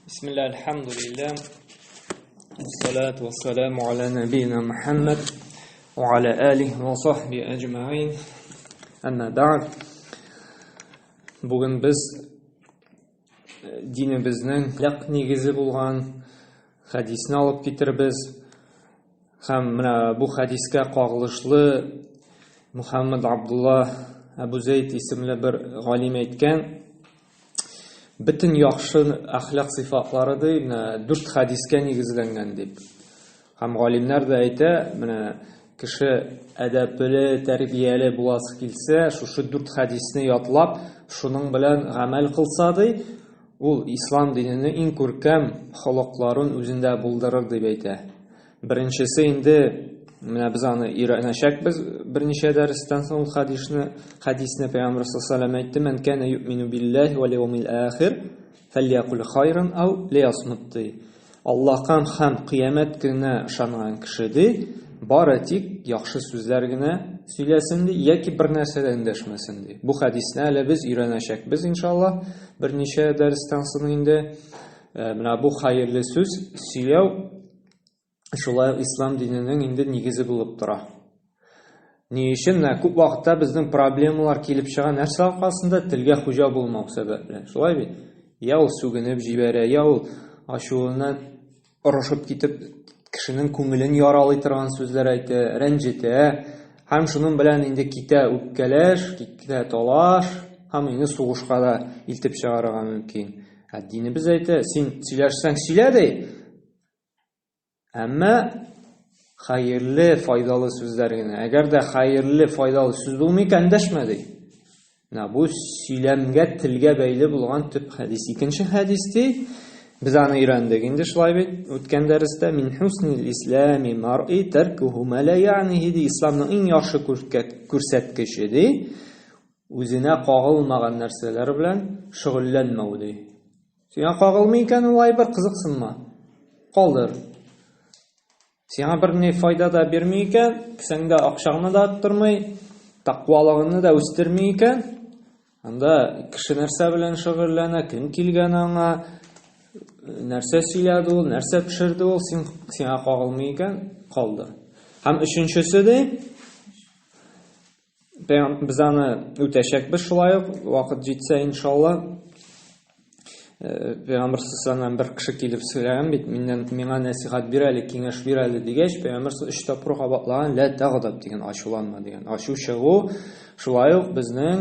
بسم الله الحمد لله والصلاة والسلام على نبينا محمد وعلى آله وصحبه أجمعين أما بعد. Бүген без динебезнең нәкъ нигезе булган хәдисне алып китербез. Һәм менә бу хәдискә кагылышлы Мухаммад Абдулла Әбу Зәйд исемле бер галим әйткән, бөтен яхшы әхлак сыйфатлары ди, менә дүрт хәдискә нигезләнгән дип. Һәм галимнәр дә әйтә, менә кеше әдәпле, тәрбияле буласы килсә, шушы дүрт хәдисне ятлап, шуның белән гамәл кылса ди, ул ислам диненең иң күркәм холыкларын үзендә булдырыр дип әйтә. Беренчесе инде менә без аны өйрәнәчәкбез берничә дәрестән соң ул хәдисне, хәдисне Пәйгамбер саллаллаһу алейһи әйтте: "Мән кана юъмину биллаһи вал яумил ахир, фәльякул хайран ау лиясмут" ди. Аллаһка һәм кыямәт көненә ышанган кеше ди, бары тик яхшы сүзләр генә сөйләсен ди, яки бер нәрсә дә эндәшмәсен ди. Бу хәдисне әле без өйрәнәчәкбез иншаллаһ, берничә дәрестән соң инде. Менә бу хәерле сүз сөйләү шулай ук ислам диненең инде нигезе булып тора. Ни өчен? Менә күп вакытта безнең проблемалар килеп чыга нәрсә аркасында? Телгә хуҗа булмау сәбәпле. Шулай бит? Я ул сүгенеп җибәрә, я ул ачуыннан орышып китеп кешенең күңелен яралый торган сүзләр әйтә, рәнҗетә. Һәм шуның белән инде китә үпкәләш, китә талаш, һәм инде сугышка да илтеп чыгарырга мөмкин. Ә динебез әйтә, син сөйләшсәң сөйлә ди. Әмма хәерле, файдалы сүзләр генә. Әгәр дә хәерле, файдалы сүз булмый икән, дәшмә ди. Менә бу сөйләмгә, телгә бәйле булган төп хәдис. Икенче хәдис ди, без аны өйрәндек инде шулай бит, үткән дәрестә мин хуснил ислами мар'i таркуху ма ла я'нихи ди, исламның иң яхшы күрсәткече ди, үзенә кагылмаган нәрсәләр белән шөгыльләнмәү ди. Сиңа кагылмый икән ул әйбер, кызыксынма. Калдыр. Сиңа бер ни файда да бирми икән, кесәңдә акчаңны да арттырмый, тәкъвалыгыңны да үстерми икән, анда кеше нәрсә белән шөгыльләнә, кем килгән аңа, нәрсә сөйләде ул, нәрсә пешерде ул, син сиңа кагылмый икән, калдыр. Һәм өченчесе ди, Без аны үтәчәкбез шулай ук, вакыт җитсә, иншалла. Пәйгамбер саллаллаху бер кеше килеп сөйләгән бит, миннән миңа нәсихәт бир әле, киңәш бир әле дигәч, пәйгамбер өч тапкыр кабатлаган, лә тагдаб дигән, ачуланма дигән. Ачу чыгу шулай ук безнең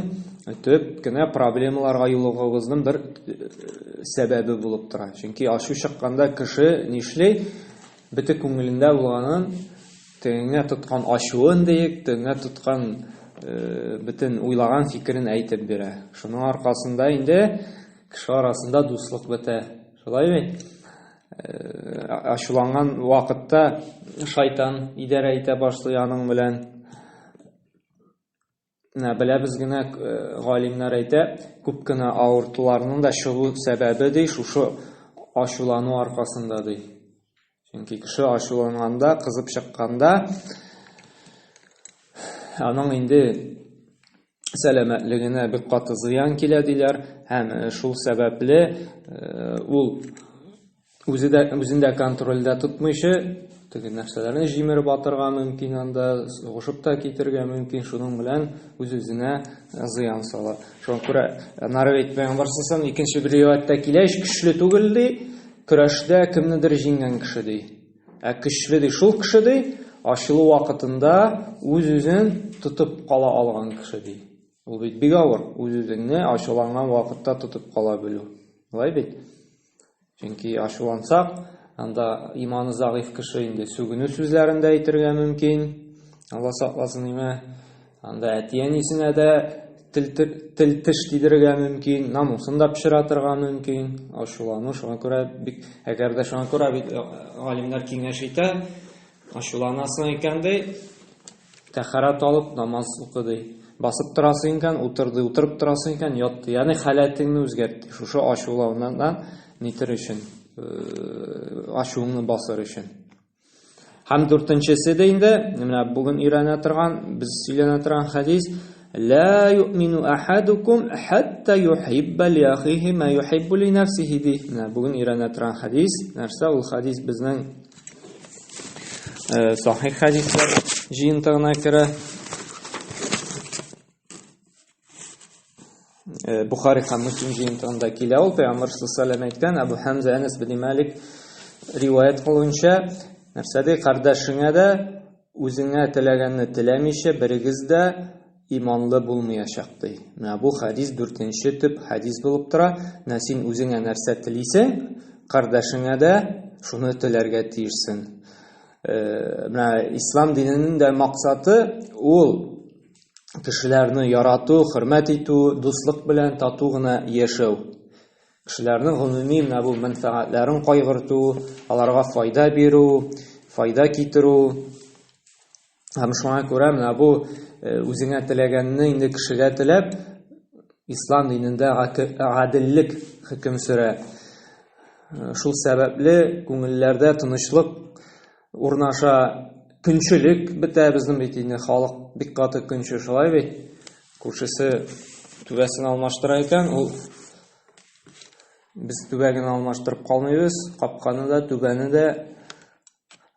төп кенә проблемаларга юлыгуыбызның бер сәбәбе булып тора. Чөнки ачу чыкканда кеше нишли? Бөтен күңелендә булганын Тегеңә тоткан ачуын диек, тегеңә тоткан бөтен уйлаган фикерен әйтеп бирә. Шуның аркасында инде кеше арасында дуслык бетә. Шулай бит? Ачуланган вакытта шайтан идарә итә башлый аның белән. Менә беләбез генә, галимнәр әйтә, күп кенә авыртуларның да чыгу сәбәбе ди шушы ачулану аркасында ди. Чөнки кеше ачуланганда, кызып чыкканда аның инде сәламәтлегенә бик каты зыян килә диләр һәм шул сәбәпле ул Үзе дә үзен дә контрольдә тотмыйча, теге нәрсәләрне җимереп атырга мөмкин анда, сугышып та китергә мөмкин, шуның белән үз-үзенә зыян сала. Шуңа күрә аннары бит Пәйгамбәр саллаллаху икенче бер риваятьтә килә, көчле түгел ди, көрәштә кемнедер җиңгән кеше ди. Ә көчле ди шул кеше ди, ачылу вакытында үз-үзен тотып кала алган кеше ди. Ул бит бик авыр, үз-үзеңне ачуланган вакытта тотып кала белү. Шулай бит? Чөнки ачулансак, анда иманы зәгыйфь кеше инде сүгенү сүзләрен дә әйтергә мөмкин. Алла сакласын име. Анда әти-әнисенә дә тел, тел теш тидерергә мөмкин, намусын да пычратырга мөмкин. Ачулану шуңа күрә бик, әгәр дә шуңа күрә бит галимнәр киңәш итә, ачуланасың икән ди, Тәхәрәт алып, намаз укы, ди. Басып торасың икән, утыр, ди. Утырып торасың икән, ят, ди. Ягъни халәтеңне үзгәрт, ди. Шушы ачулаудан нитер өчен, ачуыңны басыр өчен. Һәм дүртенчесе дә инде, менә бүген өйрәнә торган, без сөйләнә торган хәдис, Ла юъмину ахадукум хатта юхибба ли ахихи ма юхиббу ли нафсихи ди. Менә бүген өйрәнә торган хәдис. Нәрсә ул хәдис безнең э, сахих хәдисләр җыентыгына керә. Э, Бухари һәм Муслим җыентыгында килә ул Пәйгамбәр саллаллаху алейһи әйткән Әбу Хамза Әнәс бин Малик риваять кылуынча нәрсә ди кардәшеңә дә үзеңә теләгәнне теләмичә берегез дә иманлы булмаячак ди. Менә бу хәдис дүртенче төп хәдис булып тора. Менә син үзеңә нәрсә телисең, кардәшеңә дә шуны теләргә тиешсең. Э, менә ислам диненең дә максаты ул кешеләрне ярату, хөрмәт итү, дуслык белән тату гына яшәү. Кешеләрнең гомуми менә бу мәнфәгатьләрен кайгырту, аларга файда бирү, файда китерү. Һәм шуңа күрә менә бу э, үзеңә теләгәнне инде кешегә теләп, ислам динендә гаделлек хөкем сөрә. Э, шул сәбәпле күңелләрдә тынычлык урнаша, көнчелек бетә безнең бит инде халык бик каты көнче шулай бит. Күршесе түбәсен алмаштыра икән, ул без түбә генә алмаштырып калмыйбыз, капканы да, түбәне дә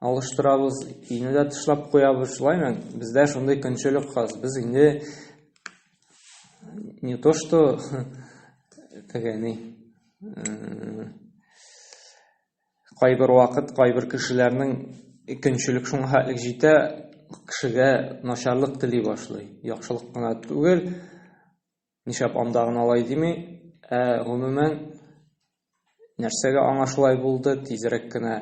алыштырабыз, өйне дә тышлап куябыз, шулаймы? Бездә шундый көнчелек хас. Без инде не то что теге ни Кайбер вакыт кайбер кешеләрнең көнчелек шуңа хәтлек җитә, кешегә начарлык тели башлый. Яхшылык кына түгел, нишләп анда гына алай дими, ә гомумән нәрсәгә аңа шулай булды, тизрәк кенә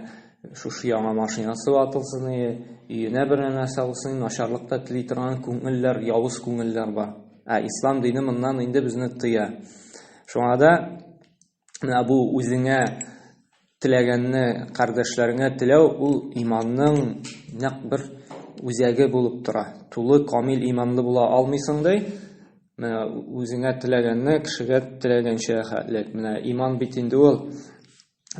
шушы яңа машинасы ватылсын, өенә бер нәрсә булсын, начарлык та тели торган күңелләр, явыз күңелләр бар. Ә ислам дине моннан инде безне тыя. Шуңа да Менә бу үзеңә теләгәнне кардәшләреңә теләү ул иманның нәкъ бер үзәге булып тора. Тулы камил иманлы була алмыйсың ди. Менә үзеңә теләгәнне кешегә теләгәнчә хәтлек. Менә иман бит инде ул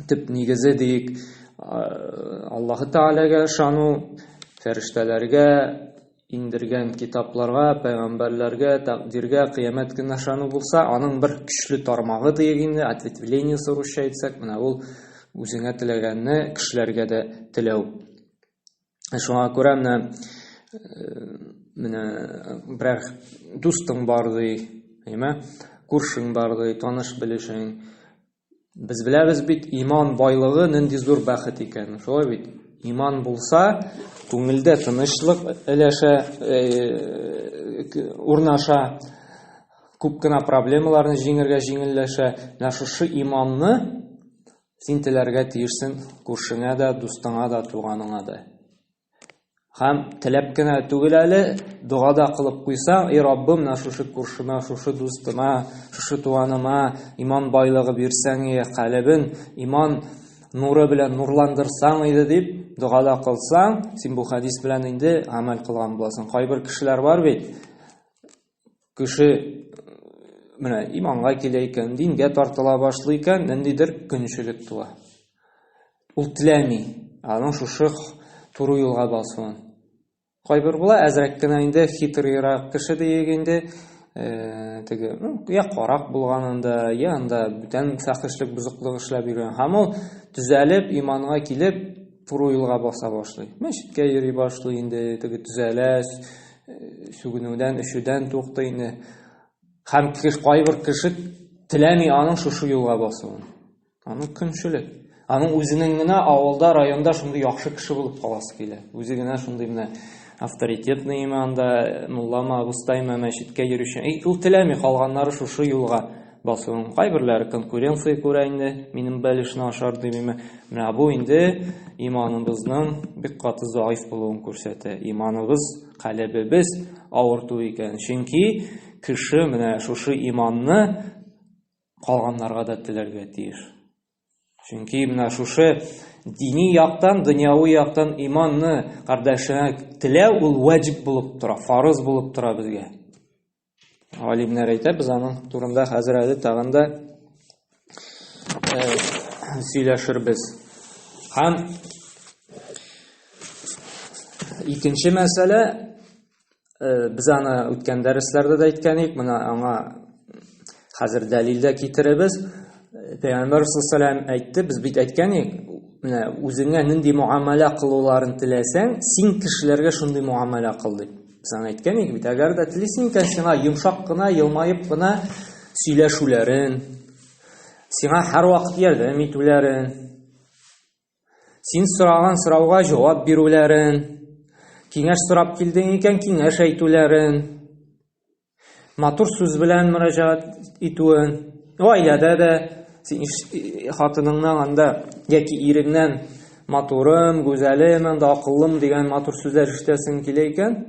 төп нигезе диек. Аллаһы Тәгаләгә ышану, фәрештәләргә, иңдергән китапларга, пәйгамбәрләргә, тәкъдиргә, кыямәт көненә ышану булса, аның бер көчле тармагы диек инде, ответвлениесе русча әйтсәк, менә ул үзеңә теләгәнне кешеләргә дә теләү. Шуңа күрә менә э, менә берәр дустың бар ди, әйме? Күршең бар ди, таныш белешең. Без беләбез бит, иман байлыгы нинди зур бәхет икән. Шулай бит. Иман булса, күңелдә тынычлык өләшә, э, урнаша, күп кенә проблемаларны җиңергә җиңелләшә. Менә шушы иманны син теләргә тиешсең күршеңә дә, дустыңа да, туганыңа да. Һәм теләп кенә түгел әле, дога да кылып куйсаң, эй Раббым, менә шушы күршемә, шушы дустыма, шушы туганыма иман байлыгы бирсәң, ие, калебен иман нуры белән нурландырсаң иде дип дога да кылсаң, син бу хәдис белән инде гамәл кылган буласың. Кайбер кешеләр бар бит, кеше менә иманга килә икән, дингә тартыла башлый икән, ниндидер көнчелек туа. Ул теләми аның шушы туры юлга басуын. Кайбер була әзрәк кенә инде хитрыйрак кеше диек инде, э, теге, ну, я карак булган анда, я анда бүтән фәхешлек, бозыклык эшләп йөргән. Һәм ул төзәлеп, иманга килеп, туры юлга баса башлый. Мәчеткә йөри башлый инде, теге төзәлә, э, сүгенүдән, эчүдән туктый инде. Һәм кайбер кеше теләми аның шушы юлга басуын. Аның көнчелек. Аның үзенең генә авылда, районда шундый яхшы кеше булып каласы килә. Үзе генә шундый менә авторитетный анда, муллама, абыстайма, мәчеткә йөрүче. Эй, ул теләми калганнары шушы юлга басуын. Кайберләре конкуренция күрә инде, минем бәлешне ашар дип. Менә бу инде иманыбызның бик каты заиф булуын күрсәтә. Иманыбыз, калебебез авырту икән. Чөнки кеше менә шушы иманны калганнарга да теләргә тиеш. Чөнки менә шушы дини яктан, дөньяви яктан иманны кардәшеңә теләү ул ваҗиб булып тора, фарыз булып тора безгә. Галимнәр әйтә, без аның турында хәзер әле тагын да э, сөйләшербез. Һәм икенче мәсьәлә. Без аны үткән дәресләрдә дә әйткән идек, менә аңа хәзер дәлил дә китерәбез. Пәйгамбәр саллаллаху әйтте, без бит әйткән идек, менә үзеңә нинди муамәлә кылуларын теләсәң, син кешеләргә шундый муамәлә кыл дип. Без аны әйткән идек бит, әгәр дә телисең икән, сиңа йомшак кына, елмаеп кына сөйләшүләрен, сиңа һәрвакыт ярдәм итүләрен, Син сораган сорауга җавап бирүләрен, киңәш сорап килдең икән, киңәш әйтүләрен, матур сүз белән мөрәҗәгать итүен, гаиләдә дә син хатыныңнан анда яки иреңнән матурым, гүзәлем, анда акыллым дигән матур сүзләр ишетәсең килә икән,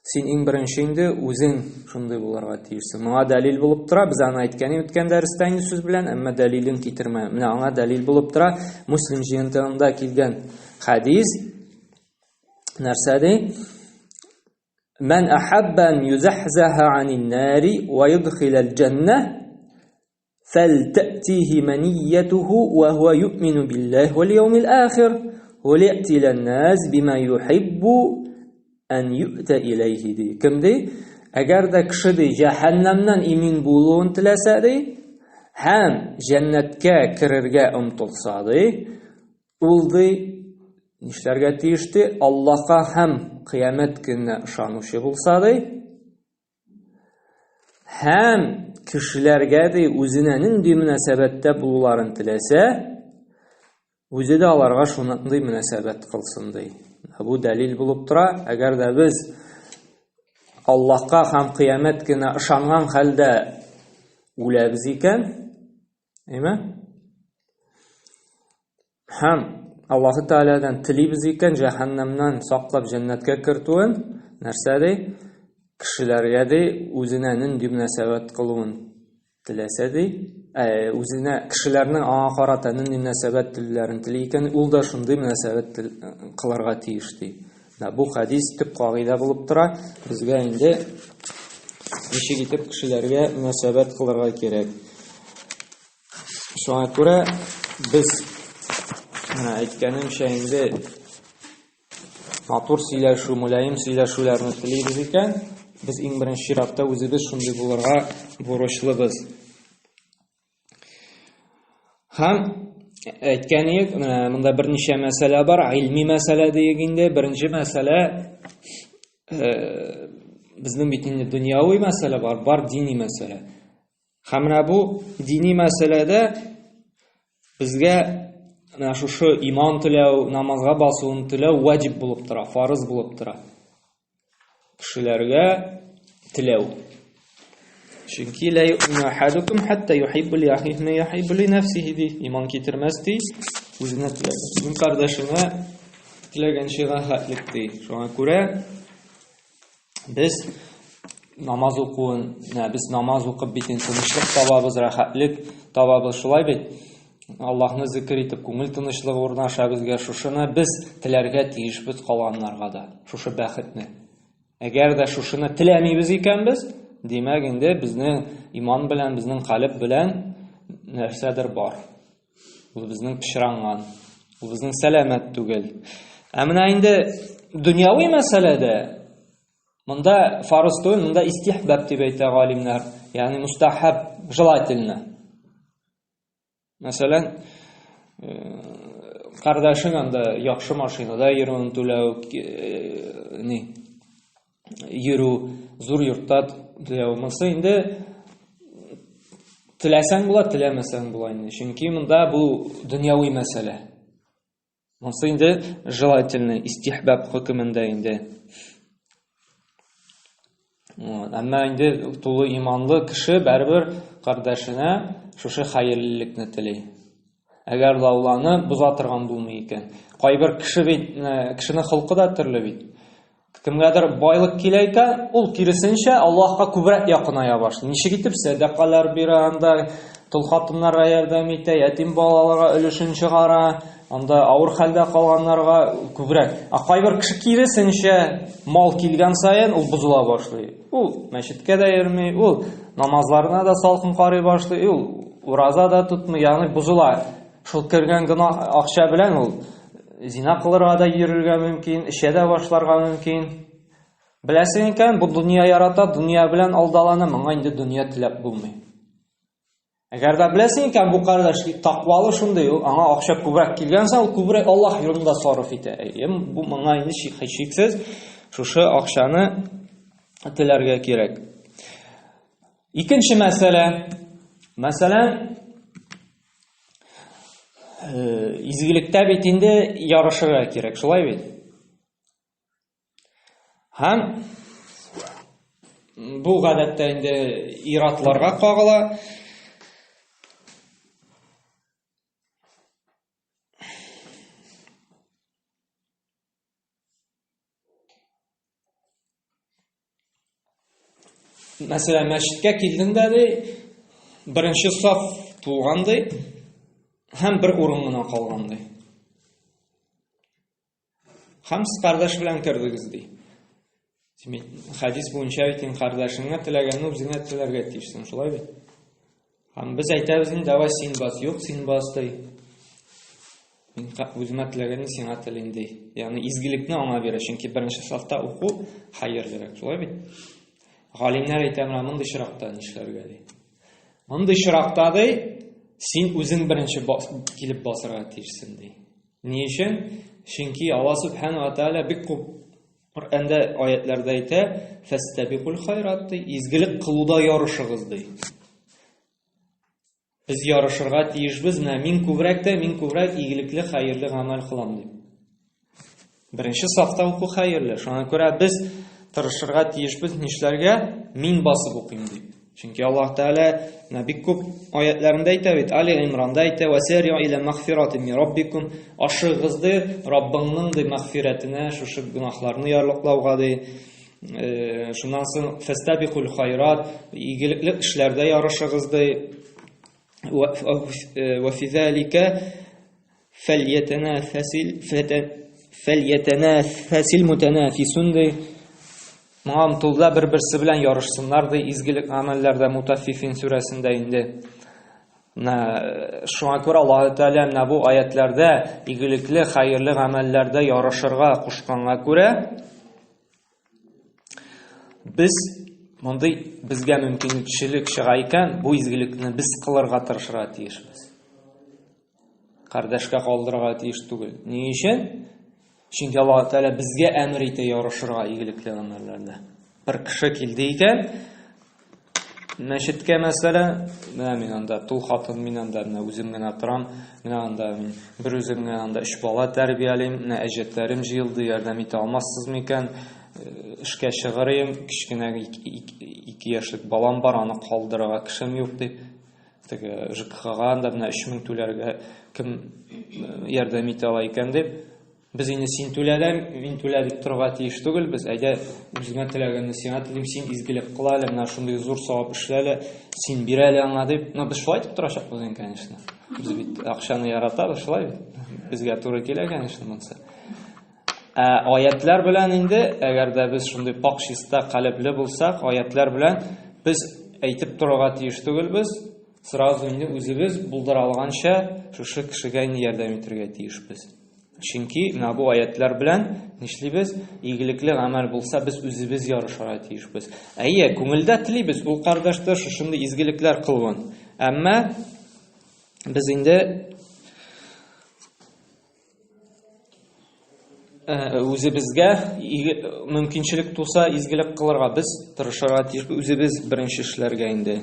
Син иң беренче инде үзең шундый булырга тиешсең. Моңа дәлил булып тора, без аны әйткән үткән дәрестә инде сүз белән, әмма дәлилен китермә. Менә аңа дәлил булып тора. Муслим җыентыгында килгән хәдис нәрсә ди? Мән ахабба ан юзахзаха анин нари ва юдхилал җанна فلتأتيه منيته وهو يؤمن بالله واليوم الآخر وليأتي الناس بما يحب أن يؤتى إليه ди. Кем ди? Әгәр дә кеше ди җәһәннәмнән имин булуын теләсә ди һәм җәннәткә керергә омтылса ди, ул ди нишләргә тиеш ди? Аллаһка һәм кыямәт көненә ышанучы булса ди, Һәм кешеләргә ди үзенә нинди мөнәсәбәттә булуларын теләсә, үзе дә аларга шундый мөнәсәбәт кылсын ди. Бу дәлил булып тора. Әгәр дә без Аллаһка һәм кыямәт көненә ышанган хәлдә үләбез икән, әйме? Һәм Аллаһы Тәгаләдән телибез икән, җәһәннәмнән саклап җәннәткә кертүен, нәрсә ди? Кешеләргә ди, үзенә нинди мөнәсәбәт кылуын теләсә ди, ә, үзенә кешеләрнең аңа карата нинди мөнәсәбәт теләүләрен тели икән, ул да шундый мөнәсәбәт кылырга тиеш ди. Менә бу хәдис төп кагыйдә булып тора. Безгә инде ничек итеп кешеләргә мөнәсәбәт кылырга кирәк. Шуңа күрә без менә әйткәнемчә инде матур сөйләшү, мөлаем сөйләшүләрне телибез икән, без иң беренче чиратта үзебез шундый булырга бурычлыбыз. Һәм әйткән идек, менә монда берничә мәсьәлә бар, гыйльми мәсьәлә диек инде. Беренче мәсьәлә безнең бит инде дөньяви мәсьәлә бар, бар дини мәсьәлә. Һәм менә бу дини мәсьәләдә безгә менә шушы иман теләү, намазга басуын теләү ваҗиб булып тора, фарыз булып тора. Кешеләргә теләү. Чөнки ла ю'мину ахадукум хатта юхиббу ли ахихи ма юхиббу ли нафсихи ди. Иман китермәс ди, үзенә теләгән. Үзенең кардәшенә теләгәнчә рәхәтлек ди. Шуңа күрә Без намаз укуын, без намаз укып бит инде тынычлык табабыз, рәхәтлек табабыз, шулай бит? Аллаһны зикер итеп, күңел тынычлыгы урнаша безгә. Шушыны без теләргә тиешбез калганнарга да, шушы бәхетне. Әгәр дә шушыны теләмибез икән без, димәк инде безнең иман белән, безнең калеб белән нәрсәдер бар. Ул безнең пычранган. Ул безнең сәламәт түгел. Ә менә инде дөньяви мәсьәләдә монда фарыз түгел, монда истихбаб дип әйтә галимнәр. Ягъни мустахаб, желательно. Мәсәлән, кардәшең анда яхшы машинада йөрүен түләү, ни, йөрү, зур йортта теләү. Монысы инде теләсәң була, теләмәсәң була инде. Чөнки монда бу дөньяви мәсьәлә. Монысы инде желательный истихбаб хөкемендә инде. Вот. Әмма инде тулы иманлы кеше бәрбер кардәшенә шушы хәерлелекне тели. Әгәр дә ул аны боза торган булмый икән. Кайбер кеше бит, кешенең холкы да төрле бит. Кемгәдер байлык килә икән, ул киресенчә Аллаһка күбрәк якыная башлый. Ничек итеп сәдакалар бирә анда, тол хатыннарга ярдәм итә, ятим балаларга өлешен чыгара, анда авыр хәлдә калганнарга күбрәк. Ә кайбер кеше киресенчә мал килгән саен ул бозыла башлый. Ул мәчеткә дә йөрми, ул намазларына да салкын карый башлый, ул ураза да тотмый, ягъни бозыла. Шул кергән гына акча белән ул зина кылырга да йөрергә мөмкин, эчә дә башларга мөмкин. Беләсең икән, бу дөнья ярата, дөнья белән алдалана, моңа инде дөнья теләп булмый. Әгәр дә беләсең икән, бу кардәш тәкъвалы шундый, ул аңа акча күбрәк килгән саен, ул күбрәк Аллаһ юлында сарыф итә. Әйе, бу моңа инде һичшиксез шушы акчаны теләргә кирәк. Икенче мәсьәлә. Мәсәлән, изгелектә бит инде ярышырга кирәк, шулай бит? Һәм бу гадәттә инде иратларга кагыла. Мәсәлән, мәчеткә килдең дә ди, беренче саф тулган ди, һәм бер урын гына калган ди. Һәм сез кардәш белән кердегез ди. Хәдис буенча бит инде кардәшеңә теләгәнне үзеңә теләргә тиешсең, шулай бит? Һәм без әйтәбез инде, давай син бас, юк, син бас ди. Мин үземә теләгәнне сиңа телим ди. Ягъни изгелекне аңа бирә, чөнки беренче сафта уку хәерлерәк, шулай бит? Галимнәр әйтә, менә мондый очракта нишләргә ди. Мондый очракта ди, син үзең беренче килеп басырга тиешсең ди. Ни өчен? Чөнки Алла Субхану ва Тааля бик күп Коръәндә аятларда әйтә, "Фәстәбикул хайрат" ди, изгелек кылуда ярышыгыз ди. Без ярышырга тиешбез, менә мин күбрәк тә, мин күбрәк игелекле, хәерле гамәл кылам дип. Беренче сафта уку хәерле. Шуңа күрә без тырышырга тиешбез нишләргә? Мин басып укыйм дип. Чөнки Аллаһ Тәгалә менә бик күп аятларында әйтә бит, Али Имранда әйтә, "Васари'у иля магфиратин мин раббикум", ашыгыгыз ди, Раббыңның ди мәгъфирәтенә, шушы гөнаһларны ярлыклауга ди. Э, шуннан соң фәстабикул хайрат, игелекле эшләрдә ярышыгыз ди. Ва фи залика фәльятанафасил фәльятанафасил мутанафисун ди. Моңа омтылуда бер-берсе белән ярышсыннар ди изгелек гамәлләрдә Мутаффифин сүрәсендә инде. Менә шуңа күрә Аллаһ Тәгалә менә бу аятләрдә игелекле, хәерле гамәлләрдә ярышырга кушканга күрә без мондый безгә мөмкинчелек чыга икән, бу изгелекне без кылырга тырышырга тиешбез. Кардәшкә калдырырга тиеш түгел. Ни өчен? Чөнки Аллаһ Тәгалә безгә әмер итә ярышырга игелекле гамәлләрдә. Бер кеше килде икән, мәчеткә мәсәлән, менә мин анда тул хатын, мин анда менә үзем генә торам, менә анда мин бер үзем генә анда өч бала тәрбиялим, менә әҗәтләрем җыелды, ярдәм итә алмассыз микән? Эшкә чыгарыйм, кечкенә 2 яшьлек балам бар, аны калдырырга кешем юк дип. Теге ЖКХга анда менә 3000 түләргә кем ярдәм итә ала икән дип. Без инде син түлә дә, мин түлә дип торырга тиеш түгел. Без әйдә үзеңә теләгәнне сиңа телим, син изгелек кыл әле, менә шундый зур савап эшлә әле, син бир әле аңа дип. Ну, без шулай итеп торачакбыз инде, конечно. Без бит акчаны яратабыз, шулай бит. Безгә туры килә, конечно, монысы. Ә аятлар белән инде, әгәр дә без шундый пак чиста калебле булсак, аятлар белән без әйтеп торырга тиеш түгелбез, сразу инде үзебез булдыра алганча шушы кешегә инде ярдәм итәргә тиешбез. Чөнки менә бу аятлар белән нишлибез? Игелекле гамәл булса, без үзебез ярышырга тиешбез. Әйе, күңелдә телибез, ул кардәш тә шушындый изгелекләр кылуын. Әмма без инде Үзебезгә мөмкинчелек туса, изгелек кылырга без тырышырга тиеш, үзебез беренче эшләргә инде.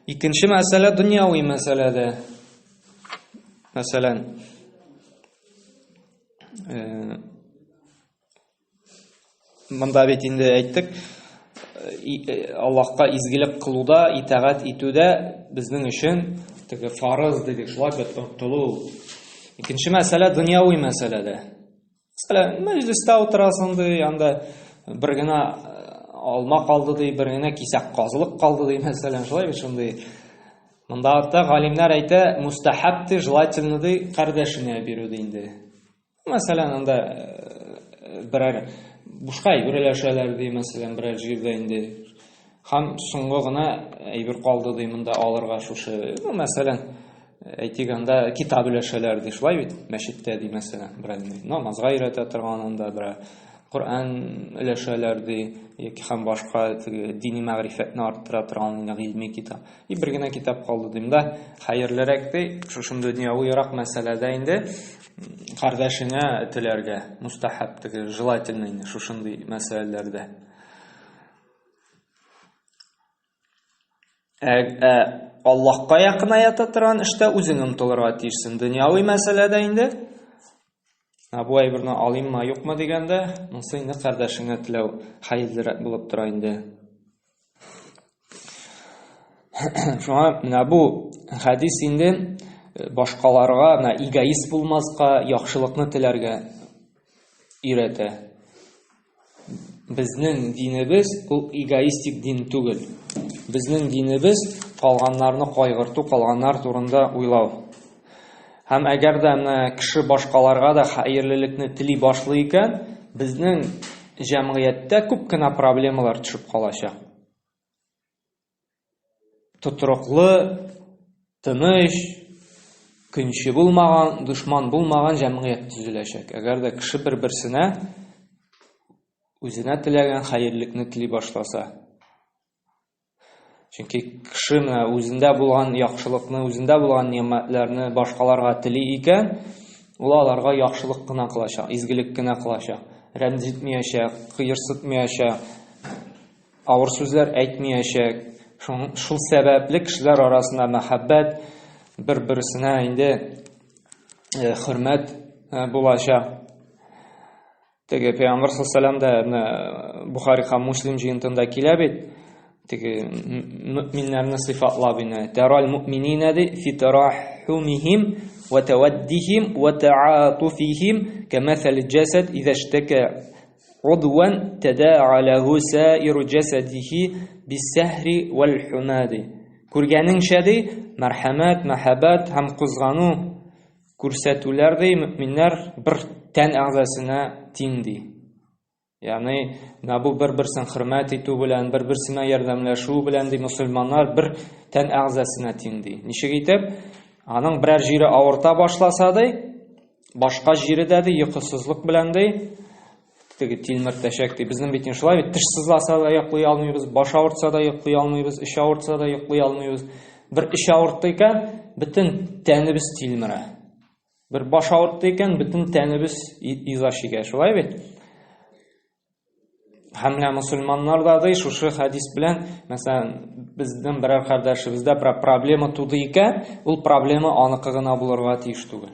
Икенче мәсьәлә дөньяви мәсьәләдә. Мәсәлән, Монда бит инде әйттек, Аллаһка изгелек кылуда, итагать итүдә безнең өчен теге фарыз дидек, шулай бит омтылу. Икенче мәсьәлә дөньяви мәсьәләдә. Мәсәлән, мәҗлестә утырасың ди, анда бер генә алма калды ди, бер генә кисәк казылык калды ди, мәсәлән, шулай бит шундый. Монда хәтта галимнәр әйтә, мустахаб ди, желательно ди, кардәшенә бирү ди инде. Мәсәлән, анда берәр бушка әйбер өләшәләр ди, мәсәлән, берәр җирдә инде. Һәм соңгы гына әйбер калды ди монда алырга шушы. Ну, мәсәлән, Әйтик, анда китап өләшәләр ди, шулай бит, мәчеттә ди, мәсәлән, берәр намазга өйрәтә торган анда берәр Коръән өләшәләр ди, яки һәм башка теге дини мәгърифәтне арттыра торган гыйльми китап. И бер генә китап калды дим дә, хәерлерәк ди, шушындый дөньявыйрак мәсьәләдә инде кардәшеңә теләргә мустахаб, теге желательно инде шушындый мәсьәләләрдә. Ә, ә Аллаһка якыная торган эштә үзең омтылырга тиешсең. Дөньяви мәсьәләдә инде Ә бу әйберне алыйммы, юкмы дигәндә, монысы инде кардәшеңә теләү хәерлерәк булып тора инде. Шуңа менә бу хәдис инде башкаларга менә эгоист булмаска, яхшылыкны теләргә өйрәтә. Безнең динебез ул эгоистик дин түгел. Безнең динебез калганнарны кайгырту, калганнар турында уйлау. Һәм әгәр дә менә кеше башкаларга да хәерлелекне тели башлый икән, безнең җәмгыятьтә күп кенә проблемалар төшеп калачак. Тотрыклы, тыныч, көнче булмаган, дошман булмаган җәмгыять төзеләчәк. Әгәр дә кеше бер-берсенә үзенә теләгән хәерлекне тели башласа. Чөнки кеше менә үзендә булган яхшылыкны, үзендә булган нимәтләрне башкаларга тели икән, ул аларга яхшылык кына кылачак, изгелек кенә кылачак, рәнҗетмәячәк, кыерсытмаячак, авыр сүзләр әйтмәячәк. Шул сәбәпле кешеләр арасында мәхәббәт, бер-берсенә инде э, хөрмәт э, булачак. Теге Пәйгамбер саллаллаху да менә Бухари һәм Муслим җыентында килә бит. Теге мөминнәрне сыйфатлап инде. Тарал мөминина ди фи тарахумихим ва таваддихим ва таатуфихим камасал җасад иза иштака Гудван тәдәа ләһу саиру җәсәдихи биссәһри вәл хумади. Күргәнеңчә ди, мәрхәмәт, мәхәббәт һәм кызгану күрсәтүләр ди, мөминнәр бер тән әгъзасына тиң ди. Ягъни, менә бу бер-берсен хөрмәт итү белән, бер-берсенә ярдәмләшү белән ди, мөселманнар бер тән әгъзасына тиң ди. Ничек итеп? Аның берәр җире авырта башласа ди, Башка җире дә ди, йокысызлык белән ди, теге тилмертәчәк ди. Безнең бит шулай бит, теш сызласа да йоклый алмыйбыз, баш авыртса да йоклый алмыйбыз, эч авыртса да йоклый алмыйбыз. Бер эч авыртты икән, бөтен тәнебез тилмерә. Бер баш авыртты икән, бөтен тәнебез иза чигә. Шулай бит? Һәм менә мөселманнар да ди, шушы хәдис белән, мәсәлән, безнең берәр кардәшебездә бер проблема туды икән, ул проблема аныкы гына булырга тиеш түгел.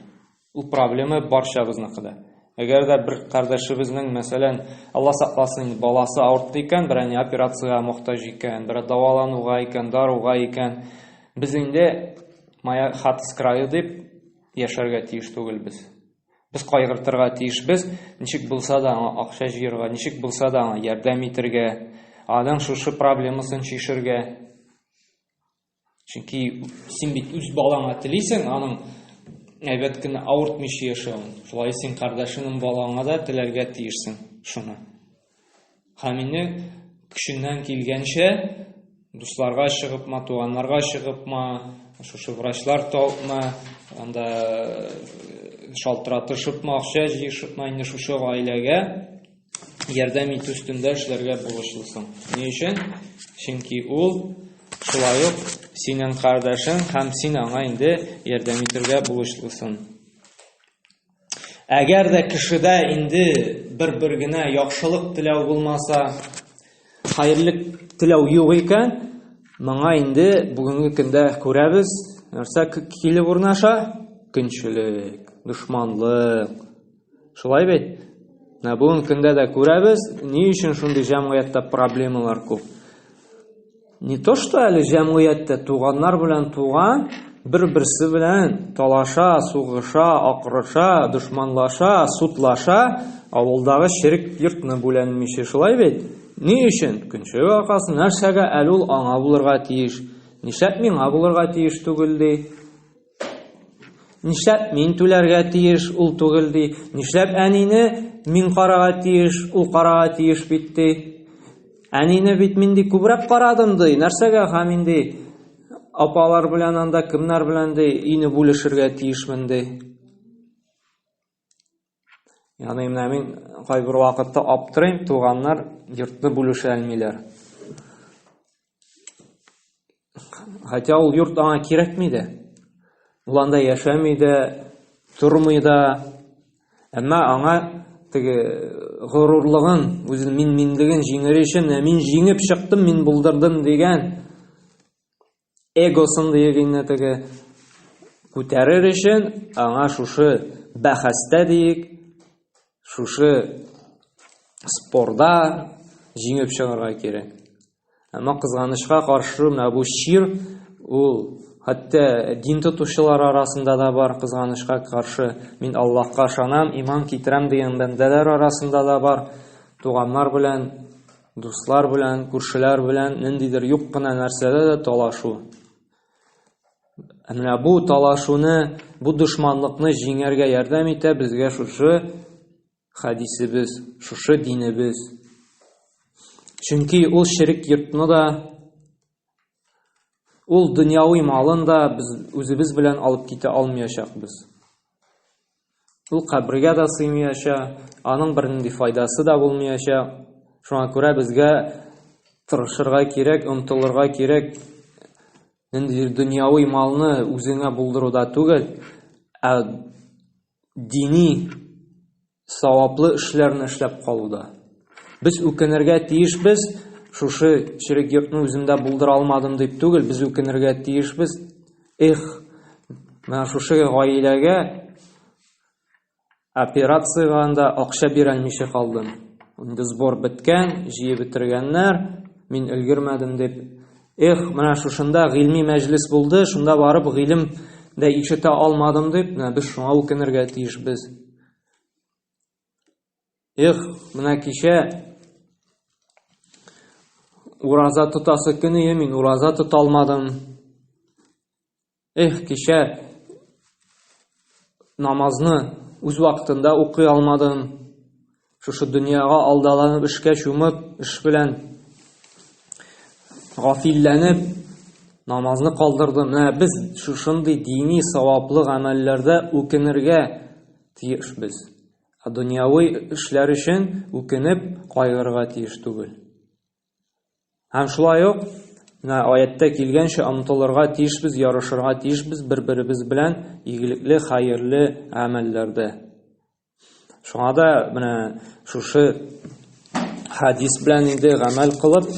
Ул проблема барчабызныкы да. Әгәр дә бер кардәшебезнең, мәсәлән, Алла сакласын, баласы авыртты икән, берәр операциягә мохтаҗ икән, берәр дәвалануга икән, даруга икән, без инде моя хата с краю дип яшәргә тиеш түгелбез. Без кайгыртырга тиешбез, ничек булса да аңа акча җыярга, ничек булса да аңа ярдәм итергә, аның шушы проблемасын чишергә. Чөнки син бит үз балаңа телисең, аның әйбәт кенә авыртмыйча яшәвен. Шулай син кардәшеңнең балаңа да теләргә тиешсең шуны. Һәм инде көчеңнән килгәнчә дусларга чыгыпмы, туганнарга чыгыпмы, шушы врачлар табыпмы, анда э, шалтыратышыпмы, акча җыешыпмы, инде шушы гаиләгә ярдәм итү өстендә эшләргә бурычлысың. Ни өчен? Чөнки ул шулай ук синең кардәшең һәм син аңа инде ярдәм итәргә бурычлысың. Әгәр дә кешедә инде бер-бер генә яхшылык теләү булмаса, хәерлек теләү юк икән, моңа инде бүгенге көндә күрәбез, нәрсә килеп урнаша? Көнчелек, дошманлык. Шулай бит? Менә бүгенге көндә дә күрәбез, ни өчен шундый җәмгыятьтә проблемалар күп. Не то что әле җәмгыятьтә туганнар белән туган бер-берсе белән талаша, сугыша, акырыша, дошманлаша, судлаша, авылдагы черек йортны бүләнмичә, шулай бит? Ни өчен? Көнчелек аркасы нәрсәгә әле ул аңа булырга тиеш? Нишләп миңа булырга тиеш түгел ди? Нишләп мин түләргә тиеш, ул түгел ди. Нишләп әнине мин карага тиеш, ул карага тиеш бит ди. Әнине бит мин ди күбрәк карадым ди. Нәрсәгә һәм инде апалар белән анда кемнәр белән ди өйне бүлешергә тиешмен ди. Ягъни менә мин кайбер вакытта аптырыйм, туганнар йортны бүлешә алмыйлар. Хотя ул йорт аңа кирәкми дә. Ул анда яшәми дә, тормый да. Әмма аңа теге горурлыгын, үзен мин-минлеген җиңер өчен, мин җиңеп чыктым, мин булдырдым дигән эгосын диек инде теге күтәрер өчен аңа шушы бәхәстә диек, шушы спорда җиңеп чыгарга кирәк. Әмма кызганычка каршы менә бу чир ул хәтта дин тотучылар арасында да бар, кызганычка каршы мин Аллаһка ышанам, иман китерәм дигән бәндәләр арасында да бар. Туганнар белән, дуслар белән, күршеләр белән ниндидер юк кына нәрсәдә дә талашу. Ә менә бу талашуны, бу дошманлыкны җиңәргә ярдәм итә безгә шушы хәдисебез, шушы динебез. Чөнки ул ширек йортны да, ул дөньяви малын да без үзебез белән алып китә алмаячакбыз. Ул кабергә дә сыймаячак, аның бернинди файдасы да булмаячак. Шуңа күрә безгә тырышырга кирәк, омтылырга кирәк. Ниндидер дөньяви малны үзеңә булдыруда түгел, ә дини саваплы эшләрне эшләп калуда. Без үкенергә тиешбез, шушы черек йортны үземдә булдыра алмадым дип түгел, без үкенергә тиешбез. Эх, менә шушы гаиләгә операциягә анда акча бирә алмыйча калдым. Инде сбор беткән, җыеп бетергәннәр, мин өлгермәдем дип. Эх, менә шушында гыйльми мәҗлес булды, шунда барып гыйлем дә ишетә алмадым дип, менә без шуңа үкенергә тиешбез. Эх, менә кичә ураза тотасы көн иде, мин ураза тота алмадым. Эх, кичә намазны үз вакытында укый алмадым. Шушы дөньяга алдаланып, эшкә чумып, эш белән гафилләнеп, намазны калдырдым. Менә без шушындый дини саваплы гамәлләрдә үкенергә тиешбез. Ә дөньяви эшләр өчен үкенеп кайгырырга тиеш түгел. Һәм шулай ук менә аятьтә килгәнчә омтылырга тиешбез, ярышырга тиешбез бер-беребез белән игелекле, хәерле гамәлләрдә. Шуңа да менә шушы хадис белән инде гамәл кылып,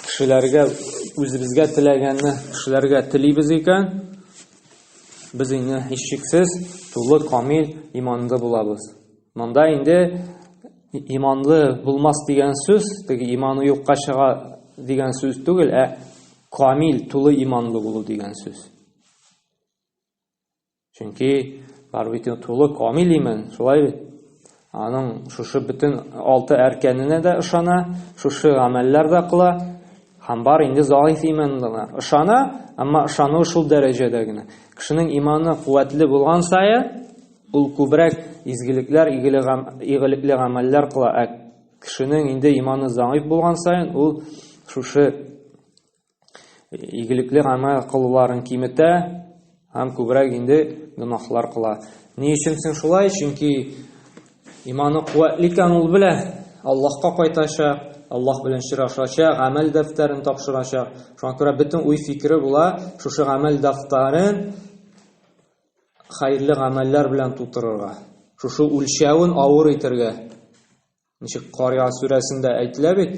кешеләргә үзебезгә теләгәнне кешеләргә телибез икән, без инде һичшиксез тулы камил иманлы булабыз. Монда инде иманлы булмас дигән сүз, теге иманы юкка чыга дигән сүз түгел, ә камил, тулы иманлы булу дигән сүз. Чөнки бар бит тулы камил иман, шулай бит. Аның шушы бөтен алты әркәненә дә ышана, шушы гамәлләр дә кыла. Һәм бар инде заиф иманлылар. Ышана, әмма ышануы шул дәрәҗәдә генә. Кешенең иманы куәтле булган саен, Ул күбрәк изгелекләр, игелекле гамәлләр кыла. Ә кешенең инде иманы зәгыйфь булган саен, ул шушы игелекле гамәл кылуларын киметә һәм күбрәк инде гөнаһлар кыла. Ни өчен соң шулай? Чөнки иманы куәтле икән, ул белә, Аллаһка кайтачак, Аллаһ белән очрашачак, гамәл дәфтәрен тапшырачак. Шуңа күрә бөтен уй-фикере була шушы гамәл дәфтәрен хәерле гамәлләр белән тутырырга. Шушы үлчәвен авыр итәргә. Ничек Кариа сүрәсендә әйтелә бит.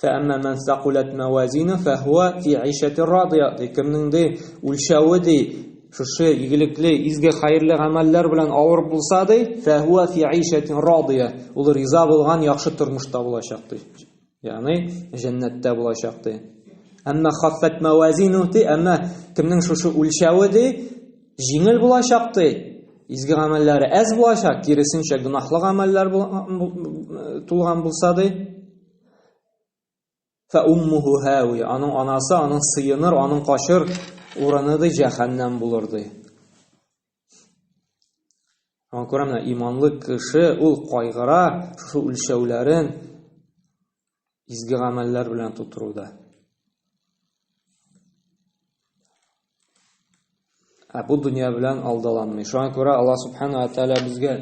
Фәәммә ман сакулат мавазину фәһуа фи гыйшатир радия. Ди, кемнең ди үлчәве ди шушы игелекле, изге, хәерле гамәлләр белән авыр булса ди, фәһуа фи гыйшатин радия. Ул риза булган яхшы тормышта булачак ди. Ягъни җәннәттә булачак ди. Әмма хаффат мавазину ди, әмма кемнең шушы үлчәве ди, җиңел булачак ди. Изге гамәлләре әз булачак, киресенчә гөнаһлы гамәлләр тулган булса ди. Фа уммуху хавия, аның анасы, аның сыеныр, аның качыр урыны ди җәһәннәм булыр ди. Аңа күрә менә иманлы кеше ул кайгыра шушы үлчәүләрен изге гамәлләр белән тутыруда. Ә бу дөнья белән алдаланмый. Шуңа күрә Аллаһ субхана ва тааля безгә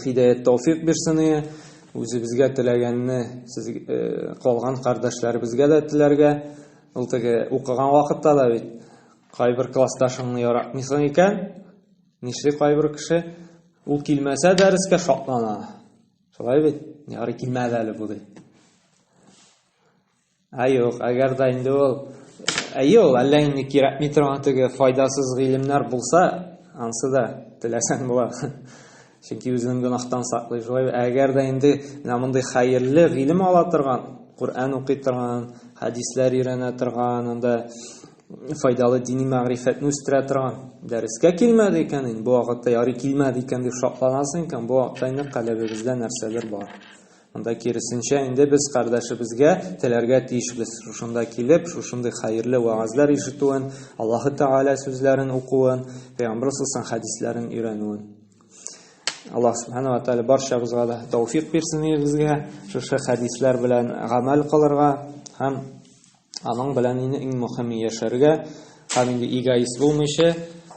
хидәят тәүфик бирсен ие. Үзебезгә теләгәнне сез калган кардәшләребезгә дә теләргә. Ул теге укыган вакытта да бит кайбер классташыңны яратмыйсың икән, нишли кайбер кеше? Ул килмәсә дәрескә шатлана. Шулай бит? Ярый килмәде әле бу ди. Ә юк, әгәр дә инде ул әйе ул әллә инде кирәкми торган теге файдасыз гыйлемнәр булса, ансы да теләсәң була. Чөнки үзен гөнаһтан саклый. Шулай әгәр дә инде менә мондый хәерле гыйлем ала торган, Коръән укый торган, хәдисләр өйрәнә торган, анда файдалы дини мәгърифәтне үстерә торган дәрескә килмәде икән, инде бу вакытта ярый килмәде икән дип шатланасың икән, бу вакытта инде калебебездә нәрсәдер бар. Монда киресенчә инде без кардәшебезгә теләргә тиешбез. Шушында килеп, шушындый хәерле вәгазьләр ишетүен, Аллаһы Тәгалә сүзләрен укуын, Пәйгамбер саллаллаһу хәдисләрен өйрәнүен. Аллаһ субхана ва тәгалә барчабызга да тәүфик бирсен безгә шушы хәдисләр белән гамәл кылырга һәм Аның белән инде иң мөһиме яшәргә һәм инде эгоист булмыйча,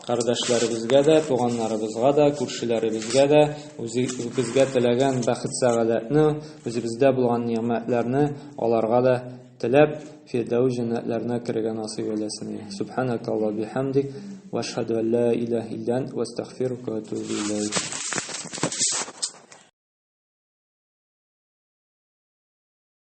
кардәшләребезгә дә, туганнарыбызга да, күршеләребезгә дә үзебезгә теләгән бәхет-сәгадәтне, үзебездә булган нигъмәтләрне аларга да теләп, Фирдәүс җәннәтләренә керергә насыйп әйләсен. Субханакаллаһ бихамдик, ва ашһаду ан ла илаһа илля ант, ва астагфирука ва атубу иләйк.